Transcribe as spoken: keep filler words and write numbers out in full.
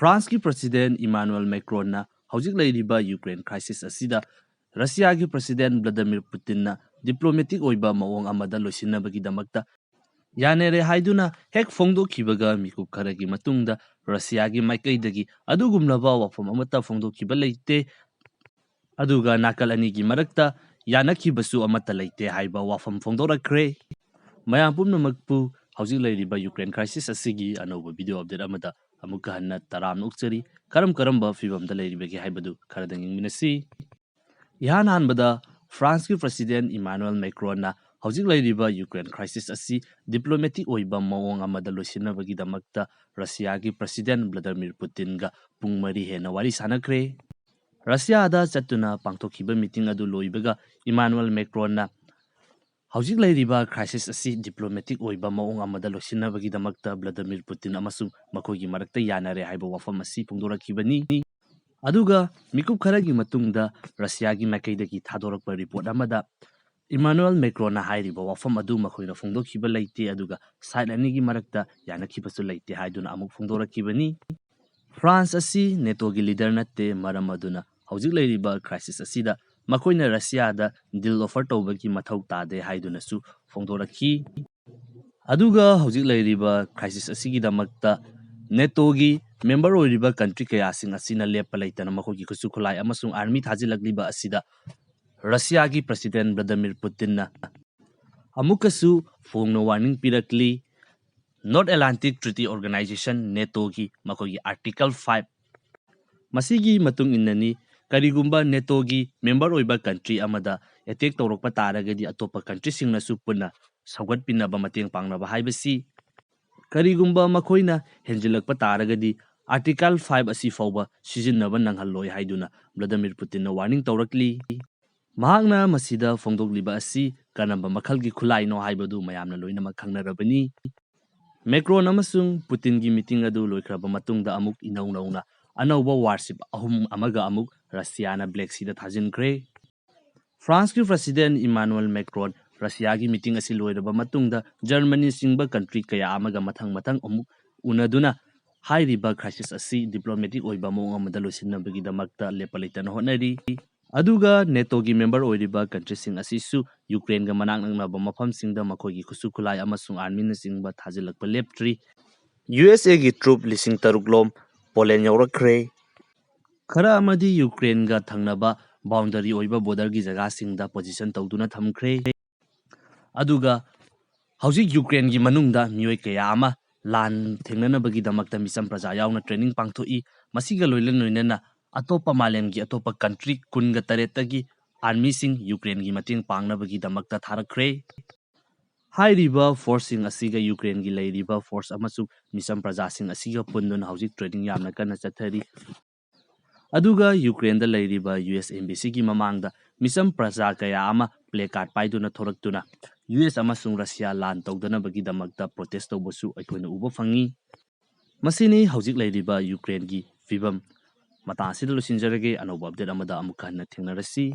ꯐ꯭ꯔꯥꯟꯁꯀꯤ ꯄ꯭ꯔꯁꯤꯗꯦꯟ ꯏꯃꯥꯅꯨꯑꯦꯜ ꯃꯦꯀ꯭ꯔꯣꯟꯅ ꯍꯧꯖꯤꯛ ꯂꯩꯔꯤꯕ ꯌꯨꯀ꯭ꯔꯦꯟ ꯀ꯭ꯔꯥꯏꯁꯤꯁ ꯑꯁꯤꯗ ꯔꯁꯤꯌꯥꯒꯤ ꯄ꯭ꯔꯁꯤꯗꯦꯟ ꯚ꯭ꯂꯥꯗꯤꯃꯤꯔ ꯄꯨꯇꯤꯟꯅ ꯗꯤꯄ꯭ꯂꯣꯃꯦꯇꯤꯛ ꯑꯣꯏꯕ ꯃꯑꯣꯡ ꯑꯃꯗ ꯂꯣꯏꯁꯤꯟꯅꯕꯒꯤꯗꯃꯛꯇ ꯌꯥꯅꯔꯦ ꯍꯥꯏꯗꯨꯅ ꯍꯦꯛ ꯐꯣꯡꯗꯣꯛꯈꯤꯕꯒ ꯃꯤꯀꯨꯞ ꯈꯔꯒꯤ ꯃꯇꯨꯡꯗ ꯔꯁꯤꯌꯥꯒꯤ ꯃꯥꯏꯀꯩꯗꯒꯤ ꯑꯗꯨꯒꯨꯝꯂꯕ ꯋꯥꯐꯝ ꯑꯃꯠꯇ ꯐꯣꯡꯗꯣꯛꯈꯤꯕ ꯂꯩꯇꯦ꯫ ꯑꯗꯨꯒ ꯅꯥꯀꯜ ꯑꯅꯤꯒꯤ ꯃꯔꯛꯇ ꯌꯥꯅꯈꯤꯕꯁꯨ ꯑꯃꯠꯇ ꯂꯩꯇꯦ ꯍꯥꯏꯕ ꯋꯥꯐꯝ ꯐꯣꯡꯗꯣꯔꯛꯈ꯭ꯔꯦ꯫ ꯃꯌꯥꯝ ꯄꯨꯝꯅꯃꯛꯄꯨ ꯍꯧꯖꯤꯛ ꯂꯩꯔꯤꯕ ꯌꯨꯀ꯭ꯔꯦꯟ ꯀ꯭ꯔꯥꯏꯁꯤꯁ ꯑꯁꯤꯒꯤ ꯑꯅꯧꯕ ꯚꯤꯗꯤꯑꯣ ꯑꯞꯗꯦꯠ ꯑꯃꯗ ꯑꯃꯨꯛꯀ ꯍꯟꯅ ꯇꯔꯥꯝꯅ ꯑꯣꯛꯆꯔꯤ꯫ ꯀꯔꯝ ꯀꯔꯝꯕ ꯐꯤꯕꯝꯗ ꯂꯩꯔꯤꯕꯒꯦ ꯍꯥꯏꯕꯗꯨ ꯈꯔꯗꯪ ꯌꯦꯡꯃꯤꯟꯅꯁꯤ꯫ ꯏꯍꯥꯟ ꯍꯥꯟꯕꯗ ꯐ꯭ꯔꯥꯟꯁꯀꯤ ꯄ꯭ꯔꯁꯤꯗꯦꯟ ꯏꯃꯥꯅꯨꯑꯦꯜ ꯃꯦꯀ꯭ꯔꯣꯟꯅ ꯍꯧꯖꯤꯛ ꯂꯩꯔꯤꯕ ꯌꯨꯀ꯭ꯔꯦꯟ ꯀ꯭ꯔꯥꯏꯁꯤꯁ ꯑꯁꯤ ꯗꯤꯄ꯭ꯂꯣꯃꯦꯇꯤꯛ ꯑꯣꯏꯕ ꯃꯑꯣꯡ ꯑꯃꯗ ꯂꯣꯏꯁꯤꯟꯅꯕꯒꯤꯗꯃꯛꯇ ꯔꯁꯤꯌꯥꯒꯤ ꯄ꯭ꯔꯁꯤꯗꯦꯟ ꯚ꯭ꯂꯥꯗꯤꯃꯤꯔ ꯄꯨꯇꯤꯟꯒ ꯄꯨꯡ ꯃꯔꯤ ꯍꯦꯟꯅ ꯋꯥꯔꯤ ꯁꯥꯟꯅꯈ꯭ꯔꯦ꯫ ꯔꯁꯤꯌꯥꯗ ꯆꯠꯇꯨꯅ ꯄꯥꯡꯊꯣꯛꯈꯤꯕ ꯃꯤꯇꯤꯡ ꯑꯗꯨ ꯂꯣꯏꯕꯒ ꯏꯃꯥꯅꯨꯑꯦꯜ ꯃꯦꯀ꯭ꯔꯣꯟꯅ ꯍꯧꯖꯤꯛ ꯂꯩꯔꯤꯕ ꯀ꯭ꯔꯥꯏꯁꯤꯁ ꯑꯁꯤ ꯗꯤꯄ꯭ꯂꯣꯃꯦꯇꯤꯛ ꯑꯣꯏꯕ ꯃꯑꯣꯡ ꯑꯃꯗ ꯂꯣꯏꯁꯤꯟꯅꯕꯒꯤꯗꯃꯛꯇ ꯚ꯭ꯂꯥꯗꯤꯃꯤꯔ ꯄꯨꯇꯤꯟ ꯑꯃꯁꯨꯡ ꯃꯈꯣꯏꯒꯤ ꯃꯔꯛꯇ ꯌꯥꯅꯔꯦ ꯍꯥꯏꯕ ꯋꯥꯐꯝ ꯑꯁꯤ ꯐꯣꯡꯗꯣꯔꯛꯈꯤꯕꯅꯤ꯫ ꯑꯗꯨꯒ ꯃꯤꯀꯨꯞ ꯈꯔꯒꯤ ꯃꯇꯨꯡꯗ ꯔꯁꯤꯌꯥꯒꯤ ꯃꯥꯏꯀꯩꯗꯒꯤ ꯊꯥꯗꯣꯔꯛꯄ ꯔꯤꯄꯣꯔꯠ ꯑꯃꯗ ꯏꯃꯥꯅꯨꯑꯦꯜ ꯃꯦꯀ꯭ꯔꯣꯟꯅ ꯍꯥꯏꯔꯤꯕ ꯋꯥꯐꯝ ꯑꯗꯨ ꯃꯈꯣꯏꯅ ꯐꯣꯡꯗꯣꯛꯈꯤꯕ ꯂꯩꯇꯦ, ꯑꯗꯨꯒ ꯁꯥꯏꯠ ꯑꯅꯤꯒꯤ ꯃꯔꯛꯇ ꯌꯥꯅꯈꯤꯕꯁꯨ ꯂꯩꯇꯦ ꯍꯥꯏꯗꯨꯅ ꯑꯃꯨꯛ ꯐꯣꯡꯗꯣꯔꯛꯈꯤꯕꯅꯤ꯫ ꯐ꯭ꯔꯥꯟꯁ ꯑꯁꯤ ꯅꯦꯇꯣꯒꯤ ꯂꯤꯗꯔ ꯅꯠꯇꯦ, ꯃꯔꯝ ꯑꯗꯨꯅ ꯍꯧꯖꯤꯛ ꯂꯩꯔꯤꯕ ꯀ꯭ꯔꯥꯏꯁꯤꯁ ꯑꯁꯤꯗ ꯃꯈꯣꯏꯅ ꯔꯁꯤꯌꯥꯗ ꯗꯤꯜ ꯑꯣꯐꯔ ꯇꯧꯕꯒꯤ ꯃꯊꯧ ꯇꯥꯗꯦ ꯍꯥꯏꯗꯨꯅꯁꯨ ꯐꯣꯡꯗꯣꯔꯛꯈꯤ꯫ ꯑꯗꯨꯒ ꯍꯧꯖꯤꯛ ꯂꯩꯔꯤꯕ ꯀ꯭ꯔꯥꯏꯁꯤꯁ ꯑꯁꯤꯒꯤꯗꯃꯛꯇ ꯅꯦꯇꯣꯒꯤ ꯃꯦꯝꯕꯔ ꯑꯣꯏꯔꯤꯕ ꯀꯟꯇ꯭ꯔꯤ ꯀꯌꯥꯁꯤꯡ ꯑꯁꯤꯅ ꯂꯦꯞꯄ ꯂꯩꯇꯅ ꯃꯈꯣꯏꯒꯤ ꯈꯨꯠꯁꯨ ꯈꯨꯠꯂꯥꯏ ꯑꯃꯁꯨꯡ ꯑꯥꯔꯃꯤ ꯊꯥꯖꯤꯜꯂꯛꯂꯤꯕ ꯑꯁꯤꯗ ꯔꯁꯤꯌꯥꯒꯤ ꯄ꯭ꯔꯁꯤꯗꯦꯟ ꯚ꯭ꯂꯥꯗꯤꯃꯤꯔ ꯄꯨꯇꯤꯟꯅ ꯑꯃꯨꯛꯀꯁꯨ ꯐꯣꯡꯅ ꯋꯥꯔꯅꯤꯡ ꯄꯤꯔꯛꯂꯤ꯫ ꯅꯣꯔꯠ ꯑꯦꯠꯂꯥꯟꯇꯤꯛ ꯇ꯭ꯔꯤꯇꯤ ꯑꯣꯔꯒꯅꯥꯏꯖꯦꯁꯟ, ꯅꯦꯇꯣꯒꯤ ꯃꯈꯣꯏꯒꯤ ꯑꯥꯔꯇꯤꯀꯜ ꯐꯥꯏꯚ, ꯃꯁꯤꯒꯤ ꯃꯇꯨꯡ ꯏꯟꯅꯅꯤ, ꯀꯔꯤꯒꯨꯝꯕ ꯅꯦꯇꯣꯒꯤ ꯃꯦꯝꯕꯔ ꯑꯣꯏꯕ ꯀꯟꯇ꯭ꯔꯤ ꯑꯃꯗ ꯑꯦꯇꯦꯛ ꯇꯧꯔꯛꯄ ꯇꯥꯔꯒꯗꯤ ꯑꯇꯣꯞꯄ ꯀꯟꯇ꯭ꯔꯤꯁꯤꯡꯅꯁꯨ ꯄꯨꯟꯅ ꯁꯧꯒꯠꯄꯤꯅꯕ ꯃꯇꯦꯡ ꯄꯥꯡꯅꯕ ꯍꯥꯏꯕꯁꯤ, ꯀꯔꯤꯒꯨꯝꯕ ꯃꯈꯣꯏꯅ ꯍꯦꯟꯖꯤꯜꯂꯛꯄ ꯇꯥꯔꯒꯗꯤ ꯑꯥꯔꯇꯤꯀꯜ ꯐꯥꯏꯚ ꯑꯁꯤ ꯐꯥꯎꯕ ꯁꯤꯖꯤꯟꯅꯕ ꯅꯪꯍꯜꯂꯣꯏ ꯍꯥꯏꯗꯨꯅ ꯚ꯭ꯂꯥꯗꯤꯃꯤꯔ ꯄꯨꯇꯤꯟꯅ ꯋꯥꯔꯅꯤꯡ ꯇꯧꯔꯛꯂꯤ꯫ ꯃꯍꯥꯛꯅ ꯃꯁꯤꯗ ꯐꯣꯡꯗꯣꯛꯂꯤꯕ ꯑꯁꯤ ꯀꯔꯝꯕ ꯃꯈꯜꯒꯤ ꯈꯨꯠꯂꯥꯏꯅꯣ ꯍꯥꯏꯕꯗꯨ ꯃꯌꯥꯝꯅ ꯂꯣꯏꯅꯃꯛ ꯈꯪꯅꯔꯕꯅꯤ꯫ ꯃꯦꯀ꯭ꯔꯣꯟ ꯑꯃꯁꯨꯡ ꯄꯨꯇꯤꯟꯒꯤ ꯃꯤꯇꯤꯡ ꯑꯗꯨ ꯂꯣꯏꯈ꯭ꯔꯕ ꯃꯇꯨꯡꯗ ꯑꯃꯨꯛ ꯏꯅꯧ ꯅꯧꯅ ꯑꯅꯧꯕ ꯋꯥꯔꯁꯤꯞ ꯑꯍꯨꯝ ꯑꯃꯒ ꯑꯃꯨꯛ ꯔꯁꯤꯌꯥꯅ ꯕ꯭ꯂꯦꯛ ꯁꯤꯗ ꯊꯥꯖꯤꯟꯈ꯭ꯔꯦ꯫ ꯐ꯭ꯔꯥꯟꯁꯀꯤ ꯄ꯭ꯔꯁꯤꯗꯦꯟ ꯏꯃꯥꯅꯨꯑꯦꯜ ꯃꯦꯀ꯭ꯔꯣꯟ ꯔꯁꯤꯌꯥꯒꯤ ꯃꯤꯇꯤꯡ ꯑꯁꯤ ꯂꯣꯏꯔꯕ ꯃꯇꯨꯡꯗ ꯖꯔꯃꯅꯤꯆꯤꯡꯕ ꯀꯟꯇ꯭ꯔꯤ ꯀꯌꯥ ꯑꯃꯒ ꯃꯊꯪ ꯃꯊꯪ ꯑꯃꯨꯛ ꯎꯅꯗꯨꯅ ꯍꯥꯏꯔꯤꯕ crisis ꯑꯁꯤ diplomatic ꯑꯣꯏꯕ ꯃꯑꯣꯡ ꯑꯃꯗ ꯂꯣꯏꯁꯤꯟꯅꯕꯒꯤꯗꯃꯛꯇ ꯂꯦꯞꯄ ꯂꯩꯇꯅ ꯍꯣꯠꯅꯔꯤ꯫ ꯑꯗꯨꯒ NATOꯒꯤ member ꯑꯣꯏꯔꯤꯕ countryꯁꯤꯡ ꯑꯁꯤꯁꯨ ꯌꯨꯀ꯭ꯔꯦꯟꯒ ꯃꯅꯥꯛ ꯅꯛꯅꯕ ꯃꯐꯝꯁꯤꯡꯗ ꯃꯈꯣꯏꯒꯤ ꯈꯨꯠꯁꯨ ꯈꯨꯠꯂꯥꯏ ꯑꯃꯁꯨꯡ armyꯅꯆꯤꯡꯕ ꯊꯥꯖꯤꯜꯂꯛꯄ ꯂꯦꯞꯇ꯭ꯔꯤ꯫ USAꯒꯤ troop ꯂꯤꯁꯤꯡ ꯇꯔꯨꯛ ꯂꯣꯝ ꯄꯣꯂꯦꯟ ꯌꯧꯔꯛꯈ꯭ꯔꯦ꯫ ꯈꯔ ꯑꯃꯗꯤ ꯌꯨꯀ꯭ꯔꯦꯟꯒ ꯊꯪꯅꯕ boundary ꯑꯣꯏꯕ borderꯒꯤ ꯖꯒꯥꯁꯤꯡꯗ position ꯇꯧꯗꯨꯅ ꯊꯝꯈ꯭ꯔꯦ꯫ ꯑꯗꯨꯒ ꯍꯧꯖꯤꯛ ꯌꯨꯀ꯭ꯔꯦꯟꯒꯤ ꯃꯅꯨꯡꯗ ꯃꯤꯑꯣꯏ ꯀꯌꯥ ꯑꯃ ꯂꯥꯟ ꯊꯦꯡꯅꯅꯕꯒꯤꯗꯃꯛꯇ ꯃꯤꯆꯝ ꯄ꯭ꯔꯖꯥ ꯌꯥꯎꯅ training ꯄꯥꯡꯊꯣꯛꯏ꯫ ꯃꯁꯤꯒ ꯂꯣꯏꯅ ꯂꯣꯏꯅꯅ ꯑꯇꯣꯞꯄ ꯃꯥꯂꯦꯝꯒꯤ ꯑꯇꯣꯞꯄ country ꯀꯨꯟꯒ ꯇꯔꯦꯠꯇꯒꯤ armyꯁꯤꯡ ꯌꯨꯀ꯭ꯔꯦꯟꯒꯤ ꯃꯇꯦꯡ ꯄꯥꯡꯅꯕꯒꯤꯗꯃꯛꯇ ꯊꯥꯔꯛꯈ꯭ꯔꯦ꯫ ꯍꯥꯏꯔꯤꯕ forceꯁꯤꯡ ꯑꯁꯤꯒ ꯌꯨꯀ꯭ꯔꯦꯟꯒꯤ ꯂꯩꯔꯤꯕ force ꯑꯃꯁꯨꯡ ꯃꯤꯆꯝ ꯄ꯭ꯔꯖꯥꯁꯤꯡ ꯑꯁꯤꯒ ꯄꯨꯟꯗꯨꯅ ꯍꯧꯖꯤꯛ training ꯌꯥꯝꯅ ꯀꯟꯅ ꯆꯠꯊꯔꯤ꯫ ꯑꯗꯨꯒ ꯌꯨꯀ꯭ꯔꯦꯟꯗ ꯂꯩꯔꯤꯕ US embassyꯒꯤ ꯃꯃꯥꯡꯗ ꯃꯤꯆꯝ ꯄ꯭ꯔꯖꯥ ꯀꯌꯥ ꯑꯃ placard ꯄꯥꯏꯗꯨꯅ ꯊꯣꯔꯛꯇꯨꯅ US ꯑꯃꯁꯨꯡ ꯔꯁꯤꯌꯥ ꯂꯥꯟ ꯇꯧꯗꯅꯕꯒꯤꯗꯃꯛꯇ protest ꯇꯧꯕꯁꯨ ꯑꯩꯈꯣꯏꯅ ꯎꯕ ꯐꯪꯉꯤ꯫ ꯃꯁꯤꯅꯤ ꯍꯧꯖꯤꯛ ꯂꯩꯔꯤꯕ ꯌꯨꯀ꯭ꯔꯦꯟꯒꯤ ꯐꯤꯕꯝ꯫ ꯃꯇꯥꯡ ꯑꯁꯤꯗ ꯂꯣꯏꯁꯤꯟꯖꯔꯒꯦ꯫ ꯑꯅꯧꯕ update ꯑꯃꯗ ꯑꯃꯨꯛ ꯍꯟꯅ ꯊꯦꯡꯅꯔꯁꯤ꯫